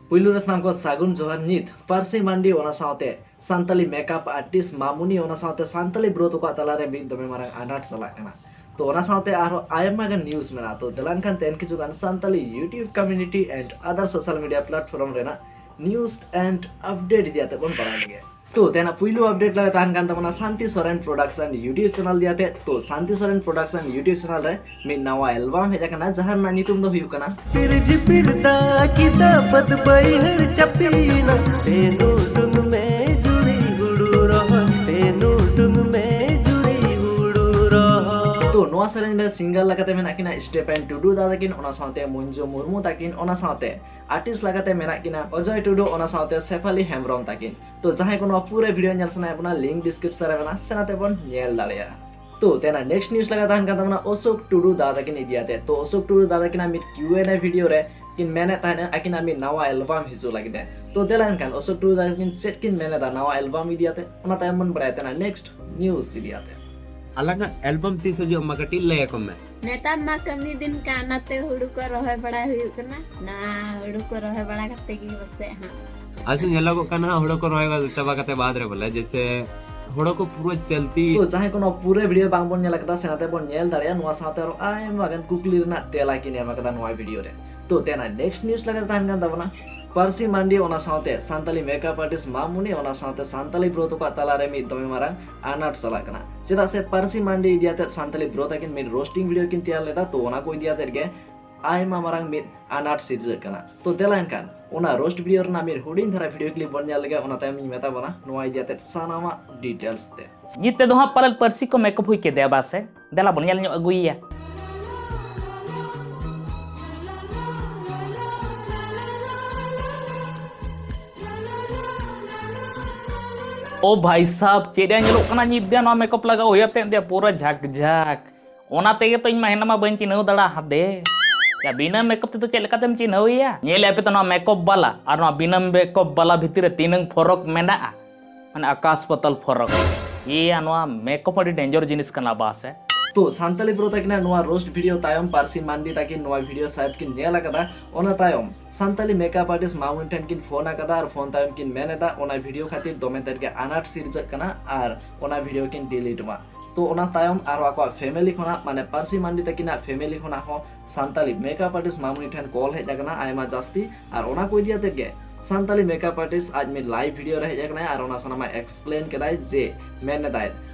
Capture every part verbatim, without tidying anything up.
ᱯᱩᱭᱞᱩ ᱨᱮ ᱥᱟᱱᱟᱢ ᱠᱚ ᱥᱟᱹᱜᱩᱱ ᱡᱚᱦᱟᱨ᱾ ᱱᱤᱛ ᱯᱟᱹᱨᱥᱤ ᱢᱟᱱᱰᱤ, ᱚᱱᱟ ᱥᱟᱶᱛᱮ ᱥᱟᱱᱛᱟᱞᱤ ᱢᱮᱠᱟᱯ ᱟᱨᱴᱤᱥᱴ ᱢᱟᱢᱩᱱᱤ, ᱚᱱᱟ ᱥᱟᱶᱛᱮ ᱥᱟᱱᱛᱟᱞᱤ ᱵᱨᱳ ᱛᱟᱠᱚᱣᱟᱜ ᱛᱟᱞᱟᱨᱮ ᱢᱤᱫ ᱫᱚᱢᱮ ᱢᱟᱨᱟᱝ ᱟᱱᱟᱴ ᱪᱟᱞᱟᱜ ᱠᱟᱱᱟ᱾ ᱛᱚ ᱚᱱᱟ ᱥᱟᱶᱛᱮ ᱟᱨᱦᱚᱸ ᱟᱭᱢᱟ ᱜᱟᱱ ᱱᱤᱭᱩᱡᱽ ᱢᱮᱱᱟᱜᱼᱟ᱾ ᱛᱚ ᱫᱮᱞᱟ ᱮᱱᱠᱷᱟᱱ ᱛᱮᱦᱮᱧ ᱠᱤᱪᱷᱩ ᱜᱟᱱ Santali YouTube community and other social media platform ᱨᱮᱱᱟᱜ ᱱᱤᱭᱩᱡᱽ and update ᱤᱫᱤ ᱠᱟᱛᱮ ᱵᱚᱱ ᱵᱟᱲᱟᱭ ᱞᱮᱜᱮ᱾ ᱛᱚ ᱛᱮᱦᱮᱧᱟᱜ ᱯᱩᱭᱞᱩ ᱟᱯᱰᱮᱴ ᱞᱟᱜᱟ ᱛᱟᱦᱮᱱ ᱠᱟᱱ ᱛᱟᱵᱚᱱᱟ ᱥᱟᱱᱛᱤ ᱥᱚᱨᱮᱱ ᱯᱨᱚᱰᱟᱠᱥᱚᱱ YouTube ᱪᱮᱱᱮᱞ ᱤᱫᱤ ᱠᱟᱛᱮ᱾ ᱛᱚ ᱥᱟᱱᱛᱤ ᱥᱚᱨᱮᱱ ᱯᱨᱚᱰᱟᱠᱥᱚᱱ YouTube ᱪᱮᱱᱮᱞ ᱨᱮ ᱢᱤᱫ ᱱᱟᱣᱟ ᱮᱞᱵᱟᱢ ᱦᱮᱡ ᱟᱠᱟᱱᱟ, ᱡᱟᱦᱟᱸ ᱨᱮᱱᱟᱜ ᱧᱩᱛᱩᱢ ᱫᱚ ᱦᱩᱭᱩᱜ ᱠᱟᱱᱟ ᱯᱤᱨ ᱡᱤᱯᱤᱨ ᱫᱟᱜ ᱠᱮᱫᱟ ᱵᱟᱹᱫ ᱵᱟᱹᱭᱦᱟᱹᱲ ᱪᱟᱯᱮᱭᱮᱱᱟ, ᱛᱮᱱᱩ ᱰᱩᱝ ᱢᱮ ᱡᱩᱲᱤ ᱦᱩᱲᱩ ᱨᱚᱦᱚᱭ, ᱛᱮᱱᱩ ᱰᱩᱝ ᱢᱮ ᱡᱩᱲᱤ ᱦᱩᱲᱩ ᱨᱚᱦᱚᱭ᱾ ᱛᱚ ᱱᱚᱣᱟ ᱥᱮᱨᱮᱧ ᱨᱮ ᱥᱤᱝᱜᱟᱨ ᱞᱮᱠᱟᱛᱮ ᱢᱮᱱᱟᱜ ᱠᱤᱱᱟ ᱥᱴᱮᱯᱷᱮᱱ ᱴᱩᱰᱩ ᱫᱟᱫᱟ ᱛᱟᱹᱠᱤᱱ, ᱚᱱᱟ ᱥᱟᱶᱛᱮ ᱢᱚᱧᱡᱩ ᱢᱩᱨᱢᱩ ᱛᱟᱹᱠᱤᱱ, ᱚᱱᱟ ᱥᱟᱶᱛᱮ ᱟᱨᱴᱤᱥᱴ ᱞᱮᱠᱟᱛᱮ ᱢᱮᱱᱟᱜ ᱠᱤᱱᱟ ᱚᱡᱚᱭ ᱴᱩᱰᱩ, ᱚᱱᱟ ᱥᱟᱶᱛᱮ ᱥᱮᱯᱷᱟᱞᱤ ᱦᱮᱢᱵᱨᱚᱢ ᱛᱟᱹᱠᱤᱱ᱾ ᱛᱚ ᱡᱟᱦᱟᱸᱭ ᱠᱚ ᱱᱚᱣᱟ ᱯᱩᱨᱟᱹ ᱵᱷᱤᱰᱤᱭᱳ ᱧᱮᱞ ᱥᱟᱱᱟᱭᱮᱫ ᱵᱚᱱᱟ, ᱞᱤᱝᱠ ᱰᱤᱥᱠᱨᱤᱯᱥᱚᱱ ᱨᱮ ᱢᱮᱱᱟᱜᱼᱟ, ᱥᱮᱱᱟᱛᱮ ᱵᱚᱱ ᱧᱮᱞ ᱫᱟᱲᱮᱭᱟᱜᱼᱟ᱾ ᱛᱚ ᱛᱮᱦᱮᱧᱟᱜ ᱱᱮᱠᱥᱴ ᱱᱤᱭᱩᱡᱽ ᱞᱟᱜᱟ ᱛᱟᱦᱮᱱ ᱠᱟᱱ ᱛᱟᱵᱚᱱᱟ ᱚᱥᱳᱠ ᱴᱩᱰᱩ ᱫᱟᱫᱟ ᱛᱟᱹᱠᱤᱱ ᱤᱫᱤ ᱟᱛᱮ᱾ ᱛᱚ ᱚᱥᱳᱠ ᱴᱩᱰᱩ ᱫᱟᱫᱟ ᱛᱟᱹᱠᱤᱱᱟᱜ ᱢᱤᱫ ᱠᱤᱭᱩ ᱮᱱ ᱮ ᱵᱷᱤᱰᱤᱭᱳ ᱨᱮ ᱠᱤᱱ ᱢᱮᱱᱮᱫ ᱛᱟᱦᱮᱱᱟ ᱟᱹᱠᱤᱱᱟᱜ ᱢᱤᱫ ᱱᱟᱣᱟ ᱮᱞᱵᱟᱢ ᱦᱤᱡᱩᱜ ᱞᱟᱹᱜᱤᱫ ᱮ᱾ ᱛᱚ ᱫᱮᱞᱟ ᱮᱱᱠᱷᱟᱱ ᱚᱥᱳᱠ ᱴᱩᱰᱩ ᱫᱟᱫᱟ ᱛᱟᱹᱠᱤᱱ ᱪᱮᱫ ᱠᱤᱱ ᱢᱮᱱ ᱮᱫᱟ ᱱᱟᱣᱟ ᱮᱞᱵᱟᱢ ᱤᱫᱤ ᱟᱛᱮ, ᱚᱱᱟ ᱛᱟᱭᱚᱢ ᱵᱚᱱ ᱵᱟᱲᱟᱭᱟ ᱛᱮᱦᱮᱧᱟᱜ ᱱᱮᱠᱥᱴ ᱱᱤᱭᱩᱡᱽ ᱤᱫᱤ ᱟᱛᱮ᱾ ᱟᱞᱟᱝᱟᱜ ᱮᱞᱵᱟᱢ ᱛᱤᱥ ᱦᱤᱡᱩᱜᱼᱟ, ᱢᱟ ᱠᱟᱹᱴᱤᱡ ᱞᱟᱹᱭ ᱟᱠᱚ ᱢᱮ᱾ ᱱᱮᱛᱟᱨ ᱢᱟ ᱠᱟᱹᱢᱤ ᱫᱤᱱ ᱠᱟᱱ, ᱚᱱᱟᱛᱮ ᱦᱩᱲᱩ ᱠᱚ ᱨᱚᱦᱚᱭ ᱵᱟᱲᱟ ᱦᱩᱭᱩᱜ ᱠᱟᱱᱟ᱾ ᱱᱚᱣᱟ ᱦᱩᱲᱩ ᱠᱚ ᱨᱚᱦᱚᱭ ᱵᱟᱲᱟ ᱠᱟᱛᱮ ᱜᱮ ᱯᱟᱥᱮᱡ ᱦᱟᱸᱜ᱾ ᱟᱨ ᱥᱮ ᱧᱮᱞᱚᱜᱚᱜ ᱠᱟᱱᱟ ᱦᱟᱸᱜ, ᱦᱩᱲᱩ ᱠᱚ ᱨᱚᱦᱚᱭ ᱪᱟᱵᱟ ᱠᱟᱛᱮ ᱵᱟᱫ ᱨᱮ ᱵᱚᱞᱮ, ᱡᱮᱭᱥᱮ ᱦᱩᱲᱩ ᱠᱚ ᱯᱩᱨᱟᱹ ᱪᱟᱞᱛᱤ᱾ ᱛᱚ ᱡᱟᱦᱟᱸᱭ ᱠᱚ ᱱᱚᱣᱟ ᱯᱩᱨᱟᱹ ᱵᱷᱤᱰᱤᱭᱳ ᱵᱟᱝ ᱵᱚᱱ ᱧᱮᱞ ᱟᱠᱟᱫᱟ, ᱥᱮᱱᱟᱛᱮ ᱵᱚᱱ ᱧᱮᱞ ᱫᱟᱲᱮᱭᱟᱜᱼᱟ᱾ ᱱᱚᱣᱟ ᱥᱟᱶᱛᱮ ᱟᱨᱚ ᱟᱭᱢᱟ ᱜᱟᱱ ᱠᱩᱠᱞᱤ ᱨᱮᱱᱟᱜ ᱛᱮᱞᱟ ᱠᱤᱱ ᱮᱢ ᱟᱠᱟᱫᱟ ᱱᱚᱣᱟ ᱵᱷᱤᱰᱤᱭᱳ ᱨᱮ᱾ ᱛᱚ ᱛᱮᱦᱮᱧᱟᱜ ᱱᱮᱠᱥᱴ ᱱᱤᱭᱩᱡᱽ ᱞᱮᱠᱟᱛᱮ ᱛᱟᱦᱮᱱ ᱠᱟᱱ ᱛᱟᱵᱚᱱᱟ ᱯᱟᱹᱨᱥᱤ ᱢᱟᱱᱰᱤ, ᱚᱱᱟ ᱥᱟᱶᱛᱮ ᱥᱟᱱᱛᱟᱞᱤ ᱢᱮᱠᱟᱯ ᱟᱨᱴᱤᱥᱴ ᱢᱟᱢᱩᱱᱤ, ᱚᱱᱟ ᱥᱟᱶᱛᱮ ᱥᱟᱱᱛᱟᱞᱤ ᱵᱨᱳ ᱛᱟᱠᱚᱣᱟᱜ ᱛᱟᱞᱟᱨᱮ ᱢᱤᱫ ᱫᱚᱢᱮ ᱢᱟᱨᱟᱝ ᱟᱱᱟᱴ ᱪᱟᱞᱟᱜ ᱠᱟᱱᱟ᱾ ᱪᱮᱫᱟᱜ ᱥᱮ ᱯᱟᱹᱨᱥᱤ ᱢᱟᱱᱰᱤ ᱤᱫᱤ ᱟᱛᱮ ᱥᱟᱱᱛᱟᱞᱤ ᱵᱨᱳ ᱛᱟᱹᱠᱤᱱ ᱢᱤᱫ ᱨᱳᱥᱴᱤᱝ ᱵᱷᱤᱰᱤᱭᱳ ᱠᱤᱱ ᱛᱮᱭᱟᱨ ᱞᱮᱫᱟ᱾ ᱛᱚ ᱚᱱᱟ ᱠᱚ ᱤᱫᱤ ᱟᱛᱮ ᱜᱮ ᱟᱭᱢᱟ ᱢᱟᱨᱟᱝ ᱢᱤᱫ ᱟᱱᱟᱴ ᱥᱤᱨᱡᱟᱹᱜ ᱠᱟᱱᱟ᱾ ᱛᱚ ᱫᱮᱞᱟ ᱮᱱᱠᱷᱟᱱ ᱚᱱᱟ ᱨᱳᱥᱴ ᱵᱷᱤᱰᱤᱭᱳ ᱨᱮᱱᱟᱜ ᱢᱤᱫ ᱦᱩᱰᱤᱧ ᱫᱷᱟᱨᱟ ᱵᱷᱤᱰᱤᱭᱳ ᱠᱞᱤᱯ ᱵᱚᱱ ᱧᱮᱞ ᱞᱮᱜᱮ, ᱚᱱᱟ ᱛᱟᱭᱚᱢ ᱤᱧ ᱢᱮᱛᱟ ᱵᱚᱱᱟ ᱱᱚᱣᱟ ᱤᱫᱤ ᱟᱛᱮ ᱥᱟᱱᱟᱢᱟᱜ ᱰᱤᱴᱮᱞᱥ ᱛᱮ᱾ ᱱᱤᱛ ᱛᱮᱫᱚ ᱦᱟᱸᱜ ᱯᱟᱞᱮᱫ ᱯᱟᱹᱨᱥᱤ ᱠᱚ ᱢᱮᱠᱚᱯ ᱦᱩᱭ ᱠᱮᱫᱮᱭᱟ ᱵᱟ ᱥᱮ? ᱫᱮᱞᱟ ᱵᱚᱱ ᱧᱮᱞ ᱧᱚᱜ ᱟᱹᱜᱩᱭᱮᱭᱟ᱾ ᱳ ᱵᱷᱟᱭ ᱥᱟᱵ, ᱪᱮᱫ ᱮ ᱧᱮᱞᱚᱜ ᱠᱟᱱᱟ ᱧᱤᱫ ᱜᱮ ᱱᱚᱣᱟ ᱢᱮᱠᱚᱯ ᱞᱟᱜᱟᱣ ᱦᱩᱭ ᱟᱛᱮ ᱫᱮ ᱯᱩᱨᱟᱹ ᱡᱷᱟᱠ ᱡᱷᱟᱠ᱾ ᱚᱱᱟ ᱛᱮᱜᱮ ᱛᱚ ᱤᱧ ᱢᱟ ᱦᱮᱱᱟ ᱢᱟ ᱵᱟᱹᱧ ᱪᱤᱱᱦᱟᱹᱣ ᱫᱟᱲᱮ ᱦᱟᱫᱮ᱾ ᱭᱟ, ᱵᱤᱱᱟᱹ ᱢᱮᱠᱚᱯ ᱛᱮᱫᱚ ᱪᱮᱫ ᱞᱮᱠᱟᱛᱮᱢ ᱪᱤᱱᱦᱟᱹᱣᱮᱭᱟ? ᱧᱮᱞᱮᱫ ᱯᱮ ᱛᱚ ᱱᱚᱣᱟ ᱢᱮᱠᱚᱯ ᱵᱟᱞᱟ ᱟᱨ ᱱᱚᱣᱟ ᱵᱤᱱᱟᱹ ᱢᱮᱠᱚᱯ ᱵᱟᱞᱟ ᱵᱷᱤᱛᱤᱨ ᱨᱮ ᱛᱤᱱᱟᱹᱝ ᱯᱷᱚᱨᱚᱠ ᱢᱮᱱᱟᱜᱼᱟ, ᱢᱟᱱᱮ ᱟᱠᱟᱥ ᱯᱟᱛᱟᱞ ᱯᱷᱚᱨᱚᱠ᱾ ᱤᱭᱟ, ᱱᱚᱣᱟ ᱢᱮᱠᱚᱯ ᱟᱹᱰᱤ ᱰᱮᱧᱡᱟᱨ ᱡᱤᱱᱤᱥ ᱠᱟᱱᱟ ᱵᱟ ᱥᱮ᱾ ᱛᱚ ᱥᱟᱱᱛᱟᱞᱤ ᱵᱨᱳ ᱛᱟᱹᱠᱤᱱᱟᱜ ᱱᱚᱣᱟ ᱨᱳᱥᱴ ᱵᱷᱤᱰᱤᱭᱳ ᱛᱟᱭᱚᱢ ᱯᱟᱹᱨᱥᱤ ᱢᱟᱱᱰᱤ ᱛᱟᱹᱠᱤᱱ ᱱᱚᱣᱟ ᱵᱷᱤᱰᱤᱭᱳ ᱥᱟᱭᱟᱫ ᱠᱤᱱ ᱧᱮᱞ ᱟᱠᱟᱫᱟ᱾ ᱚᱱᱟ ᱛᱟᱭᱚᱢ ᱥᱟᱱᱛᱟᱞᱤ ᱢᱮᱠᱟᱯ ᱟᱨᱴᱤᱥᱴ ᱢᱟᱢᱩᱱᱤ ᱴᱷᱮᱱ ᱠᱤᱱ ᱯᱷᱳᱱ ᱟᱠᱟᱫᱟ ᱟᱨ ᱯᱷᱳᱱ ᱛᱟᱭᱚᱢ ᱠᱤᱱ ᱢᱮᱱ ᱮᱫᱟ, ᱚᱱᱟ ᱵᱷᱤᱰᱤᱭᱳ ᱠᱷᱟᱹᱛᱤᱨ ᱫᱚᱢᱮ ᱛᱮᱫ ᱜᱮ ᱟᱱᱟᱴ ᱥᱤᱨᱡᱟᱹᱜ ᱠᱟᱱᱟ ᱟᱨ ᱚᱱᱟ ᱵᱷᱤᱰᱤᱭᱳ ᱠᱤᱱ ᱰᱤᱞᱤᱴ ᱢᱟ᱾ ᱛᱚ ᱚᱱᱟ ᱛᱟᱭᱚᱢ ᱟᱨᱦᱚᱸ ᱟᱠᱚᱣᱟᱜ ᱯᱷᱮᱢᱮᱞᱤ ᱠᱷᱚᱱᱟᱜ, ᱢᱟᱱᱮ ᱯᱟᱹᱨᱥᱤ ᱢᱟᱱᱰᱤ ᱛᱟᱹᱠᱤᱱᱟᱜ ᱯᱷᱮᱢᱮᱞᱤ ᱠᱷᱚᱱᱟᱜ ᱦᱚᱸ ᱥᱟᱱᱛᱟᱞᱤ ᱢᱮᱠᱟᱯ ᱟᱨᱴᱤᱥᱴ ᱢᱟᱢᱩᱱᱤ ᱴᱷᱮᱱ ᱠᱚᱞ ᱦᱮᱡ ᱟᱠᱟᱱᱟ ᱟᱭᱢᱟ ᱡᱟᱹᱥᱛᱤ᱾ ᱟᱨ ᱚᱱᱟ ᱠᱚ ᱤᱫᱤ ᱠᱟᱛᱮ ᱜᱮ ᱥᱟᱱᱛᱟᱞᱤ ᱢᱮᱠᱟᱯ ᱟᱨᱴᱤᱥᱴ ᱟᱡ ᱢᱤᱫ ᱞᱟᱭᱤᱵᱷ ᱵᱷᱤᱰᱤᱭᱳ ᱨᱮ ᱦᱮᱡ ᱟᱠᱟᱱᱟᱭ ᱟᱨ ᱚᱱᱟ ᱥᱟᱱᱟᱢᱟᱜ ᱮᱠᱥᱯᱞᱮᱱ ᱠᱮᱫᱟᱭ ᱡᱮ ᱢᱮᱱ ᱮᱫᱟᱭ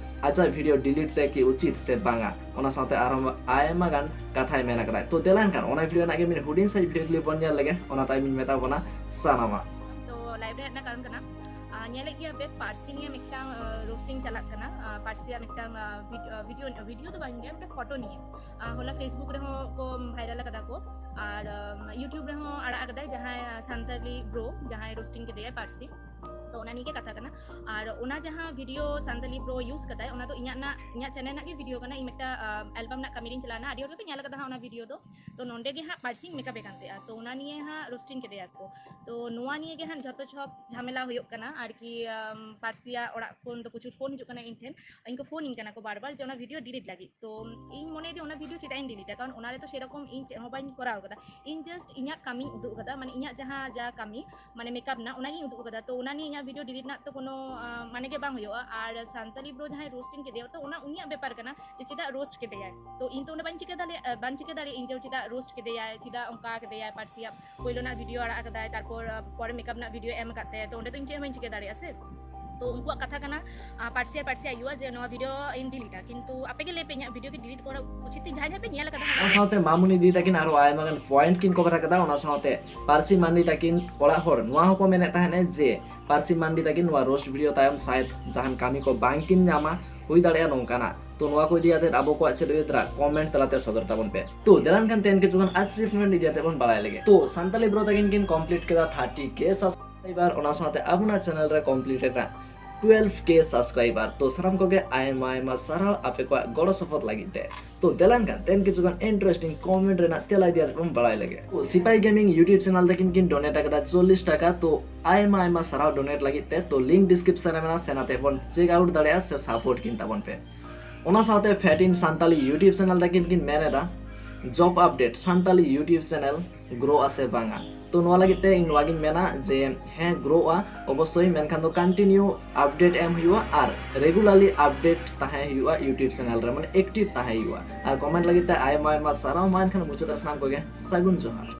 ᱟᱡᱟᱜ ᱵᱷᱤᱰᱤᱭᱳ ᱰᱤᱞᱤᱴ ᱛᱮ ᱠᱤ ᱩᱪᱤᱛ ᱥᱮ ᱵᱟᱝᱟ, ᱚᱱᱟ ᱥᱟᱶᱛᱮ ᱟᱨᱦᱚᱸ ᱟᱭᱢᱟ ᱜᱟᱱ ᱠᱟᱛᱷᱟᱭ ᱢᱮᱱ ᱟᱠᱟᱫᱟᱭ᱾ ᱛᱚ ᱫᱮᱞᱟ ᱮᱱᱠᱷᱟᱱ ᱚᱱᱟ ᱵᱷᱤᱰᱤᱭᱳ ᱨᱮᱱᱟᱜ ᱜᱮ ᱢᱤᱫ ᱦᱩᱰᱤᱧ ᱥᱟᱺᱦᱤᱡ ᱵᱷᱤᱰᱤᱭᱳ ᱠᱞᱤᱯ ᱵᱚᱱ ᱧᱮᱞ ᱞᱮᱜᱮ, ᱚᱱᱟ ᱛᱟᱭᱚᱢ ᱤᱧ ᱢᱮᱛᱟ ᱵᱚᱱᱟ ᱥᱟᱱᱟᱢᱟᱜ᱾ ᱛᱚ ᱞᱟᱭᱤᱵᱷ ᱨᱮ ᱦᱮᱡ ᱨᱮᱱᱟᱜ ᱠᱟᱨᱚᱱ ᱠᱟᱱᱟ, ᱟᱨ ᱧᱮᱞᱮᱫ ᱜᱮᱭᱟ ᱯᱮ ᱯᱟᱹᱨᱥᱤ ᱱᱤᱭᱮ ᱢᱤᱫᱴᱟᱝ ᱨᱳᱥᱴᱤᱝ ᱪᱟᱞᱟᱜ ᱠᱟᱱᱟ᱾ ᱟᱨ ᱯᱟᱹᱨᱥᱤᱭᱟᱜ ᱢᱤᱫᱴᱟᱝ ᱵᱷᱤᱰᱤᱭᱳ, ᱵᱷᱤᱰᱤᱭᱳ ᱫᱚ ᱵᱟᱝ ᱜᱮ, ᱢᱤᱫᱴᱟᱝ ᱯᱷᱳᱴᱳ ᱱᱤᱭᱮ᱾ ᱟᱨ ᱦᱚᱞᱟ ᱯᱷᱮᱥᱵᱩᱠ ᱨᱮᱦᱚᱸ ᱠᱚ ᱵᱷᱟᱭᱨᱟᱞ ᱟᱠᱟᱫᱟ ᱠᱚ, ᱟᱨ ᱭᱩᱴᱤᱭᱩᱵᱽ ᱨᱮᱦᱚᱸ ᱟᱲᱟᱜ ᱟᱠᱟᱫᱟᱭ ᱡᱟᱦᱟᱸᱭ ᱥᱟᱱᱛᱟᱞᱤ ᱵᱨᱳ, ᱡᱟᱦᱟᱸᱭ ᱨᱳᱥᱴᱤᱝ ᱠᱮᱫᱮᱭᱟᱭ ᱯᱟᱹᱨᱥᱤ᱾ ᱛᱚ ᱚᱱᱟ ᱱᱤᱭᱮ ᱜᱮ ᱠᱟᱛᱷᱟ ᱠᱟᱱᱟ᱾ ᱟᱨ ᱚᱱᱟ ᱡᱟᱦᱟᱸ ᱵᱷᱤᱰᱤᱭᱳ ᱥᱟᱱᱛᱟᱞᱤ ᱵᱨᱳ ᱤᱭᱩᱡᱽ ᱠᱟᱫᱟᱭ, ᱚᱱᱟ ᱫᱚ ᱤᱧᱟᱹᱜ ᱱᱟᱜ, ᱤᱧᱟᱹᱜ ᱪᱮᱱᱮᱞ ᱨᱮᱱᱟᱜ ᱜᱮ ᱵᱷᱤᱰᱤᱭᱳ ᱠᱟᱱᱟ᱾ ᱤᱧ ᱢᱤᱫᱴᱟᱝ ᱮᱞᱵᱟᱢ ᱨᱮᱱᱟᱜ ᱠᱟᱹᱢᱤ ᱨᱤᱧ ᱪᱟᱞᱟᱣ ᱞᱮᱱᱟ, ᱟᱹᱰᱤ ᱦᱚᱲ ᱜᱮᱯᱮ ᱧᱮᱞ ᱟᱠᱟᱫᱟ ᱦᱟᱸᱜ ᱚᱱᱟ ᱵᱷᱤᱰᱤᱭᱳ ᱫᱚ᱾ ᱛᱚ ᱱᱚᱸᱰᱮ ᱜᱮ ᱦᱟᱸᱜ ᱯᱟᱹᱨᱥᱤᱧ ᱢᱮᱠᱟᱯᱮ ᱠᱟᱱ ᱛᱟᱦᱮᱸᱜᱼᱟ, ᱛᱚ ᱚᱱᱟ ᱱᱤᱭᱮ ᱦᱟᱸᱜ ᱨᱳᱥᱴᱤᱝ ᱠᱮᱫᱮᱭᱟ ᱠᱚ᱾ ᱛᱚ ᱱᱚᱣᱟ ᱱᱤᱭᱮ ᱜᱮ ᱦᱟᱸᱜ ᱡᱷᱚᱛᱚ ᱥᱚᱵ ᱡᱷᱟᱢᱮᱞᱟ ᱦᱩᱭᱩᱜ ᱠᱟᱱᱟ ᱟᱨᱠᱤ᱾ ᱟᱢ, ᱯᱟᱹᱨᱥᱤᱭᱟᱜ ᱚᱲᱟᱜ ᱠᱷᱚᱱ ᱫᱚ ᱯᱨᱚᱪᱩᱨ ᱯᱷᱳᱱ ᱦᱤᱡᱩᱜ ᱠᱟᱱᱟ ᱤᱧ ᱴᱷᱮᱱ, ᱤᱧ ᱠᱚ ᱯᱷᱳᱱ ᱤᱧ ᱠᱟᱱᱟ ᱠᱚ ᱵᱟᱨ ᱵᱟᱨ ᱡᱮ ᱚᱱᱟ ᱵᱷᱤᱰᱤᱭᱳ ᱰᱤᱞᱤᱴ ᱞᱟᱹᱜᱤᱫ᱾ ᱛᱚ ᱤᱧ ᱢᱚᱱᱮᱭᱮᱫᱟ ᱚᱱᱟ ᱵᱷᱤᱰᱤᱭᱳ ᱪᱮᱫᱟᱜ ᱤᱧ ᱰᱤᱞᱤᱴᱟ, ᱠᱟᱨᱚᱱ ᱚᱱᱟ ᱨᱮᱫᱚ ᱥᱮᱨᱚᱠᱚᱢ ᱤᱧ ᱪᱮᱫ ᱦᱚᱸ ᱵᱟᱹᱧ ᱠᱚᱨᱟᱣ ᱠᱟᱫᱟ᱾ ᱤᱧ ᱡᱟᱥᱴ ᱤᱧᱟᱹᱜ ᱠᱟᱹᱢᱤᱧ ᱩᱫᱩᱜ ᱠᱟᱫᱟ, ᱢᱟᱱᱮ ᱤᱧᱟᱹᱜ ᱡᱟᱦᱟᱸ ᱡᱟ ᱠᱟᱹᱢᱤ, ᱢᱟᱱᱮ ᱢᱮᱠᱟᱯ ᱨᱮᱱᱟᱜ, ᱚᱱᱟᱜᱤᱧ ᱩᱫᱩᱜ ᱠᱟᱫᱟ᱾ ᱛᱚ ᱚᱱᱟ ᱱᱤᱭᱮ ᱤᱧᱟᱹᱜ ᱵᱷᱤᱰᱤᱭᱳ ᱰᱤᱞᱤᱴ ᱨᱮᱱᱟᱜ ᱛᱚ ᱠᱳᱱᱳ, ᱟᱸ, ᱢᱟᱱᱮ ᱜᱮ ᱵᱟᱝ ᱦᱩᱭᱩᱜᱼᱟ᱾ ᱟᱨ ᱥᱟᱱᱛᱟᱞᱤ ᱵᱨᱳ ᱡᱟᱦᱟᱸᱭ ᱨᱳᱥᱴᱤᱝ ᱠᱮᱫᱮᱭᱟ, ᱛᱚ ᱚᱱᱟ ᱩᱱᱤᱭᱟᱜ ᱵᱮᱯᱟᱨ ᱠᱟᱱᱟ ᱡᱮ ᱪᱮᱫᱟᱜ ᱨᱳᱥᱴ ᱠᱮᱫᱮᱭᱟᱭ᱾ ᱛᱚ ᱤᱧ ᱛᱚ ᱚᱸᱰᱮ ᱵᱟᱹᱧ ᱪᱤᱠᱟᱹ ᱫᱟᱲᱮᱭᱟᱜᱼᱟ, ᱵᱟᱹᱧ ᱪᱤᱠᱟᱹ ᱫᱟᱲᱮᱭᱟᱜᱼᱟ ᱤᱧ ᱡᱮ ᱪᱮᱫᱟᱜ ᱨᱳᱥᱴ ᱠᱮᱫᱮᱭᱟᱭ, ᱪᱮᱫᱟᱜ ᱚᱱᱠᱟ ᱠᱮᱫᱮᱭᱟᱭ, ᱯᱟᱹᱨᱥᱤᱭᱟᱜ ᱯᱳᱭᱞᱳ ᱨᱮᱱᱟᱜ ᱵᱷᱤᱰᱤᱭᱳ ᱟᱲᱟᱜ ᱠᱟᱫᱟᱭ, ᱛᱟᱨᱯᱚᱨ, ᱟᱸ, ᱯᱚᱨᱮ ᱢᱮᱠᱟᱯ ᱨᱮᱱᱟᱜ ᱵᱷᱤᱰᱤᱭᱳ ᱮᱢ ᱟᱠᱟᱫ ᱛᱟᱭᱟ, ᱛᱚ ᱚᱸᱰᱮ ᱫᱚ ᱤᱧ ᱪᱮᱫ ᱦᱚᱸ ᱵᱟᱹᱧ ᱪᱤᱠᱟᱹ ᱫᱟᱲᱮᱭᱟᱜᱼᱟ ᱥᱮ᱾ ᱛᱚ ᱩᱱᱠᱩᱣᱟᱜ ᱠᱟᱛᱷᱟ ᱠᱟᱱᱟ, ᱟᱸ, ᱯᱟᱹᱨᱥᱤ ᱟᱨ ᱯᱟᱹᱨᱥᱤ ᱟᱭᱳᱣᱟᱜ, ᱡᱮ ᱱᱚᱣᱟ ᱵᱷᱤᱰᱤᱭᱳ ᱤᱧ ᱰᱤᱞᱤᱴᱟ, ᱠᱤᱱᱛᱩ ᱟᱯᱮ ᱜᱮ ᱞᱟᱹᱭ ᱯᱮ ᱤᱧᱟᱹᱜ ᱵᱷᱤᱰᱤᱭᱳ ᱜᱮ ᱰᱤᱞᱤᱴ ᱠᱚᱨᱟ ᱩᱪᱤᱛ ᱛᱤᱧ, ᱡᱟᱦᱟᱸᱭ ᱡᱟᱦᱟᱸᱭ ᱯᱮ ᱧᱮᱞ ᱟᱠᱟᱫᱟ ᱦᱟᱸᱜ᱾ ᱚᱱᱟ ᱥᱟᱶᱛᱮ ᱢᱟᱢᱩᱱᱤ ᱫᱤᱫᱤ ᱛᱟᱹᱠᱤᱱ ᱟᱨᱦᱚᱸ ᱟᱭᱢᱟ ᱜᱟᱱ ᱯᱚᱭᱮᱱᱴ ᱠᱤᱱ ᱠᱚᱵᱷᱟᱨ ᱟᱠᱟᱫᱟ᱾ ᱚᱱᱟ ᱥᱟᱶᱛᱮ ᱯᱟᱹᱨᱥᱤ ᱢᱟᱱᱰᱤ ᱛᱟᱹᱠᱤᱱ ᱚᱲᱟᱜ ᱦᱚᱲ ᱱᱚᱣᱟ ᱦᱚᱸᱠᱚ ᱢᱮᱱᱮᱫ ᱛᱟᱦᱮᱸᱫ ᱡᱮ ᱯᱟᱹᱨᱥᱤ ᱢᱟᱱᱰᱤ ᱛᱟᱹᱠᱤᱱ ᱱᱚᱣᱟ ᱨᱳᱥᱴ ᱵᱷᱤᱰᱤᱭᱳ ᱛᱟᱭᱚᱢ ᱥᱟᱭᱮᱫ ᱡᱟᱦᱟᱱ ᱠᱟᱹᱢᱤ ᱠᱚ ᱵᱟᱝ ᱠᱤᱱ ᱧᱟᱢᱟ, ᱦᱩᱭ ᱫᱟᱲᱮᱭᱟᱜᱼᱟ ᱱᱚᱝᱠᱟᱱᱟᱜ᱾ ᱛᱚ ᱱᱚᱣᱟ ᱠᱚ ᱤᱫᱤ ᱠᱟᱛᱮᱫ ᱟᱵᱚ ᱠᱚᱣᱟᱜ ᱪᱮᱫ ᱩᱭᱦᱟᱹᱨ ᱛᱮᱱᱟᱜ ᱠᱚᱢᱮᱱᱴ ᱛᱟᱞᱟᱛᱮ ᱥᱚᱫᱚᱨ ᱛᱟᱵᱚᱱ ᱯᱮ᱾ ᱛᱚ ᱫᱮᱞᱟᱱ ᱠᱷᱟᱱ ᱛᱮᱦᱮᱧ ᱠᱤᱪᱷᱩ ᱜᱟᱱ ᱟᱪᱤᱵᱷᱢᱮᱱᱴ ᱤᱫᱤ ᱠᱟᱛᱮᱫ ᱵᱚᱱ ᱵᱟᱲᱟᱭ ᱞᱮᱜᱮ᱾ ᱛᱚ ᱥᱟᱱᱛᱟᱞᱤ ᱵᱨᱳ ᱛᱟᱹᱠᱤᱱ ᱠᱤᱱ ᱠᱚᱢᱯᱞᱤᱴ ᱠᱮᱫᱟ ᱛᱷᱟᱨᱴᱤ ᱠᱮ ᱥᱟᱵᱥᱠᱨᱟᱭᱵᱟᱨ, ᱚᱱᱟ ᱥᱟᱶᱛᱮ ᱟᱵᱚᱱᱟᱜ ᱪᱮᱱᱮᱞ ᱨᱮ ᱠᱚᱢᱯᱞᱤᱴ ᱮᱱᱟ ᱴᱩᱭᱮᱞᱵᱷ ᱠᱮ ᱥᱟᱵᱥᱠᱨᱟᱭᱵᱟᱨ᱾ ᱛᱚ ᱥᱟᱱᱟᱢ ᱠᱚᱜᱮ ᱟᱭᱢᱟ ᱟᱭᱢᱟ ᱥᱟᱨᱦᱟᱣ ᱟᱯᱮ ᱠᱚᱣᱟᱜ ᱜᱚᱲᱚ ᱥᱚᱯᱚᱦᱚᱫ ᱞᱟᱹᱜᱤᱫ ᱛᱮ᱾ ᱛᱚ ᱫᱮᱞᱟᱱ ᱠᱷᱟᱱ ᱛᱮᱦᱮᱧ ᱠᱤᱪᱷᱩ ᱜᱟᱱ ᱤᱱᱴᱟᱨᱮᱥᱴᱤᱝ ᱠᱚᱢᱮᱱᱴ ᱨᱮᱱᱟᱜ ᱛᱮᱞᱟ ᱤᱫᱤ ᱠᱟᱛᱮᱫ ᱵᱚᱱ ᱵᱟᱲᱟᱭ ᱞᱮᱜᱮ᱾ ᱛᱚ ᱥᱤᱯᱟᱦᱤ ᱜᱮᱢᱤᱝ ᱭᱩᱴᱤᱭᱩᱵᱽ ᱪᱮᱱᱮᱞ ᱛᱟᱹᱠᱤᱱ ᱠᱤᱱ ᱰᱳᱱᱮᱴ ᱟᱠᱟᱫᱟ ᱪᱚᱞᱞᱤᱥ ᱴᱟᱠᱟ᱾ ᱛᱚ ᱟᱭᱢᱟ ᱟᱭᱢᱟ ᱥᱟᱨᱦᱟᱣ ᱰᱳᱱᱮᱴ ᱞᱟᱹᱜᱤᱫ ᱛᱮ᱾ ᱛᱚ ᱞᱤᱝᱠ ᱰᱤᱥᱠᱨᱤᱯᱥᱚᱱ ᱨᱮ ᱢᱮᱱᱟᱜᱼᱟ, ᱥᱮᱱ ᱟᱛᱮ ᱵᱚᱱ ᱪᱮᱠ ᱟᱣᱩᱴ ᱫᱟᱲᱮᱭᱟᱜᱼᱟ ᱥᱮ ᱥᱟᱯᱳᱨᱴ ᱠᱤᱱ ᱛᱟᱵᱚᱱ ᱯᱮ᱾ ᱚᱱᱟ ᱥᱟᱶᱛᱮ Fat in Santali YouTube channel ᱛᱟᱹᱠᱤᱱ ᱠᱤᱱ ᱢᱮᱱ ᱮᱫᱟ, job update Santali YouTube channel grow ᱟ ᱥᱮ ᱵᱟᱝᱟ? ᱛᱚ ᱱᱚᱣᱟ ᱞᱟᱹᱜᱤᱫ ᱛᱮ ᱤᱧ ᱱᱚᱣᱟ ᱜᱤᱧ ᱢᱮᱱᱟ ᱡᱮ ᱦᱮᱸ, grow ᱟ ᱚᱵᱚᱥᱥᱳᱭ, ᱢᱮᱱᱠᱷᱟᱱ ᱫᱚ continue update ᱮᱢ ᱦᱩᱭᱩᱜᱼᱟ ᱟᱨ regularly update ᱛᱟᱦᱮᱸ ᱦᱩᱭᱩᱜᱼᱟ YouTube channel ᱨᱮ, ᱢᱟᱱᱮ active ᱛᱟᱦᱮᱸ ᱦᱩᱭᱩᱜᱼᱟ᱾ ᱟᱨ comment ᱞᱟᱹᱜᱤᱫ ᱛᱮ ᱟᱭᱢᱟ ᱟᱭᱢᱟ ᱥᱟᱨᱦᱟᱣ᱾ ᱢᱟ ᱮᱱᱠᱷᱟᱱ ᱢᱩᱪᱟᱹᱫ ᱨᱮ ᱥᱟᱱᱟᱢ ᱠᱚᱜᱮ ᱥᱟᱹᱜᱩᱱ ᱡᱚᱦᱟᱨ᱾